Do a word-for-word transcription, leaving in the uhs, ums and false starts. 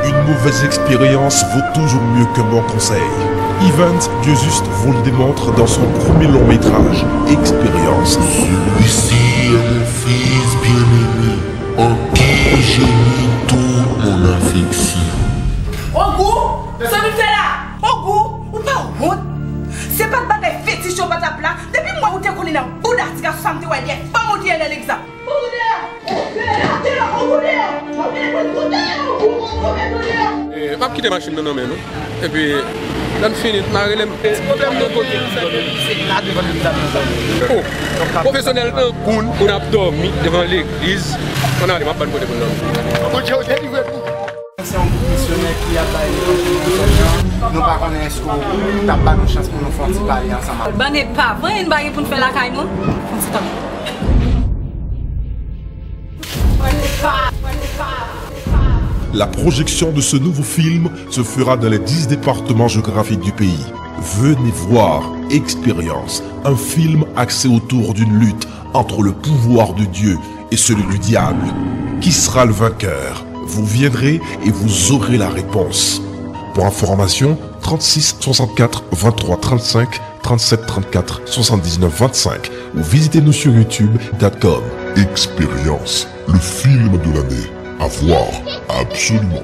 Une mauvaise expérience vaut toujours mieux qu'un bon conseil. Evans Dieujuste vous le démontre dans son premier long métrage, Expérience. Celui-ci est mon fils bien-aimé, en qui j'ai mis toute mon affection. Ogou, sa nou fè la? Ogou, ou pa wont? Se pa t bagay fetich yo pa t ap la. Depi m wè ou te konnen nan bouda ti gason sa m te wè dèyè fanm ou te ye nan legliz la. Ogou deyò! Ogou deyò! Ogou deyò! Ogou deyò! Ogou deyò! Ogou, ogou, ogou deyò! E, m ap kite machin nan nan men nou. Epi, lè m fini, n a rele m. Ti pwoblèm nan kote. Oh, pwofesyonèl nan koun, koun ap dòmi devan legliz. Ann ale, m ap ba n kote pou n dòmi. Bondye ou delivre nou. Se yon gwoup misyonè ki ap bay levanjil pou zòn nan. Nou pa konnen èske w t ap ba nou chans pou nou fè yon ti pale ansanm avè w. Bann epav, anyen n pa gen pou n fè lakay nou. Fè yon ti tan. La projection de ce nouveau film se fera dans les dix départements géographiques du pays. Venez voir Expérience, un film axé autour d'une lutte entre le pouvoir de Dieu et celui du diable. Qui sera le vainqueur? Vous viendrez et vous aurez la réponse. Pour information, trente-six soixante-quatre vingt-trois trente-cinq, trente-sept trente-quatre soixante-dix-neuf vingt-cinq ou visitez-nous sur youtube dot com. Expérience, le film de l'année. À voir absolument.